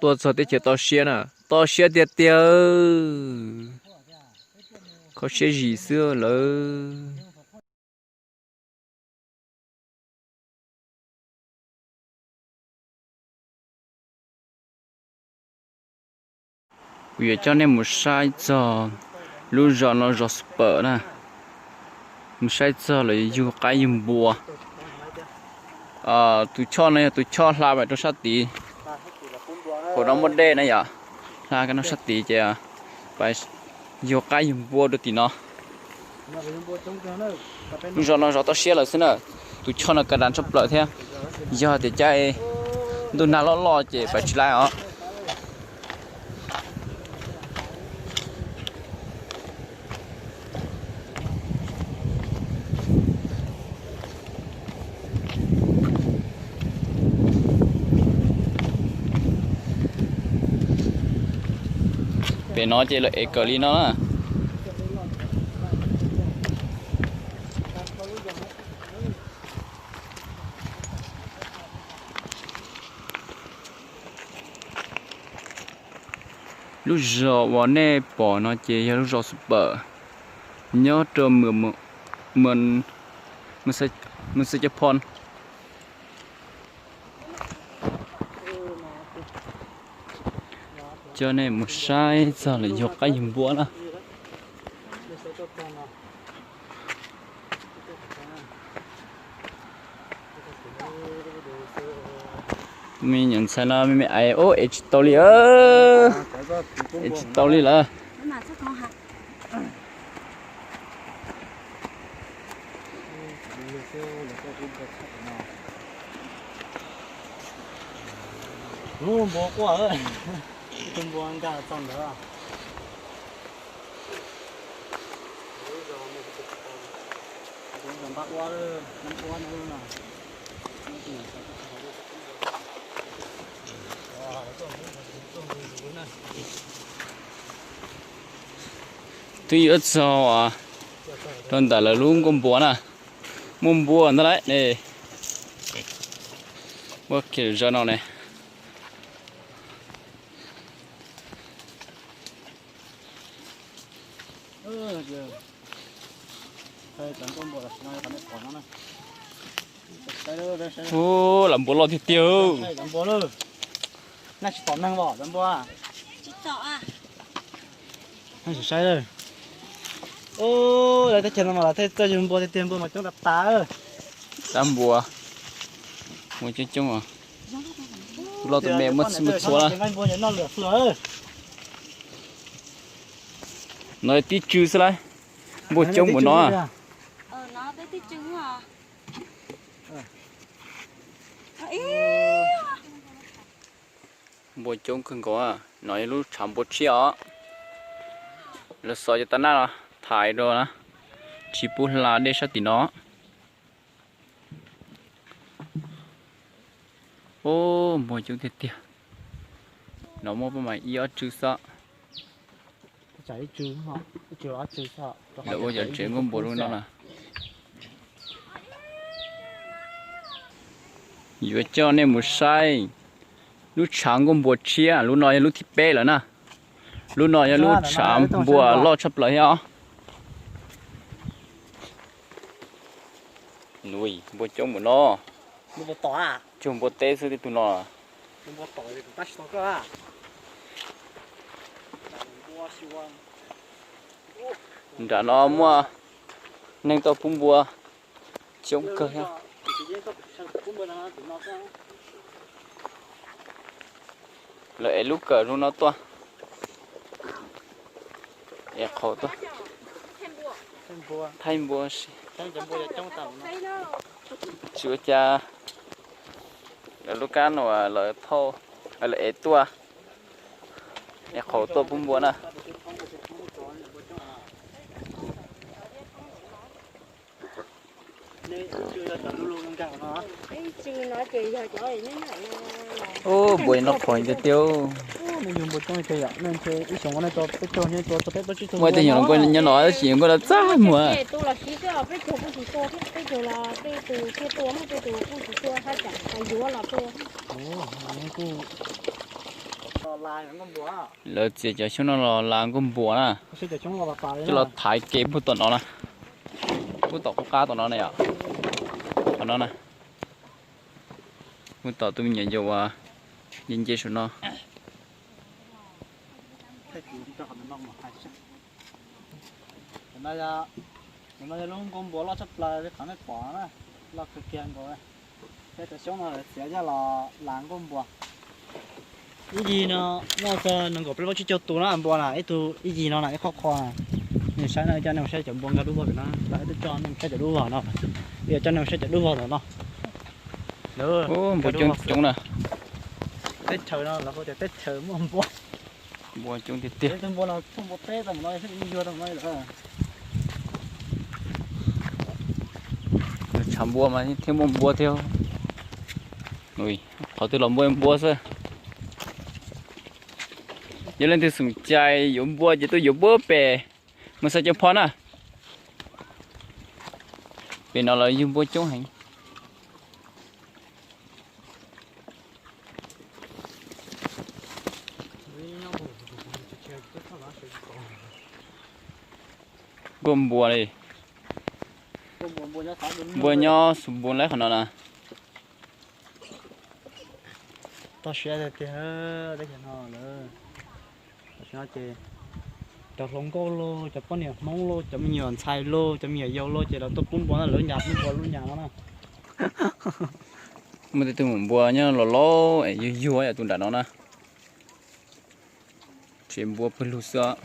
Tuaj txog teb chaws toj siab na, toj siab tiag tiag, kho siab zim xwb lawm. Kuv yuav coj nej mus saib txog lub zos no, zos Xub Pawm na. Mus saib txog lawv yug qaib yug npua. Tus choj no yog tus choj hla pais rau sab tid, hauv no muaj dej na yom. Hla rau sab tid ces pais yug qaib yug npua rau tim no. Lub zos no zos toj siab lawm xwb na. Tus choj no kav das tshaj plaws thiab. Yog tias caij ntuj nag loj loj ces pais tsis laib os. Pem no ces lawv ev kawm li no na. Lub zos uas nej pom no ces yog lub zos Xub Pawm, nyob rau Mws Xeev Khuam. Coj nej mus saib txog lawv yug qaib yug npua na. Me nyuam ntxhais no me me ais, ub, ev tsis tau li, ev tsis tau li lawm. Lub npua quaj, tus npua nkag txog ntawd. Twb yuav txog rau ntawm lawv lub nkuaj npua na. Muaj npua ntag lauj ne. Muaj kiag zaum no ne. Ub, lawv npua loj tiag tiag. Npua, nej tsis tom neeg os, lawv npua. Saib, lawv teb chaws no mas lawv thiaj txawj yug npua tiag tiag, npua mas coob tas tas. Dab npua, npua coob coob os. Tus loj tus me muaj txhij muaj txhua na. No tib tsw xwb lauj, npua coob npaum no. Npua coob kawg nkaus. No yog lub tshav npua tshiab os. Lawv xov cov tav naj los thaiv rau na, tsis pub hla dej sab tim no. Ub, npua coob tiag tiag. No muaj pab mas ib ob tsw xwb. Lawv ua cov tsev nkuaj npua lub no na. Yuav coj nej mus saib lub tshav nkuaj npua tshiab, lub no yog lub thib peb lawm na. Lub no yog lub tshav npua loj tshaj plaws thiab os. Npua coob npaum no. Cuag npua teb xwb tej tug no. Nram no muaj neeg tuaj pub npua coob kawg thiab. Lawv ev lub kawm zoo no tuaj, ev qhaus tuaj, thaij npua si. Tsis ua cas, lawv lub kab no lawv thauj, lawv ev tuaj, ev qhaus tuaj pub npua na. Ub, npua no qhuav tiag tiag. Muaj ib tug nyuam los nyob no tab sis nyob nkuaj no txaj muag. Lawv txiav cov xyoob no los las nkuaj npua na, coj los thaiv kev puag tom no na, puag tom qub qab tom no na yom, qhov no na, puag tom tus me nyuam yaus uas nce nce saum no. Tus no yog lub nkuaj npua loj tshaj plaws li qhov nej pom na, loj kawg kiag nkaus. Peb cov xyoob no lawv txiav coj los las nkuaj npua. Ib yig no muaj txog nees nkaum plaub tsib caug tus na npua na, ib tug ib yig no na ib qho qho na. Nej saib no, coj nej mus saib cov npua nkag dub vog pem no, ib tug coj nej mus saib cov dub vog no, ib tug coj nej mus saib cov dub vog tom no. Npua coob coob na. Teb chaws no lawv hu tias teb chaws muaj npua. Npua coob tiag tiag. Npua no, npua teb tau mus no, yuag tau mus no lawm. Tshav npua mas thiaj muaj npua thiab. Qhov twg los npua npua xwb. Yog leej twg xom cai yuav npua ces tuaj yuav npua pem mus xav cov pho na. Pem no lawv yug npua coob heev. Nkuaj npua li. Npua nyob xus npua lawm qhov no na. Toj siab tiag tiag teb chaws no lawm. Tam sim no ces cov hluas nkauj los, cov poj niam Hmoob los, cov me nyuam ntxhais los, cov me nyuam yaus los ces lawv tuaj pub npua na, lawv nyas pub npua lub nyas no na. Muaj tej tug maum npua nyob los laus es yuag yuag yam tus nram no na. Tsev npua pawg lug xwb os.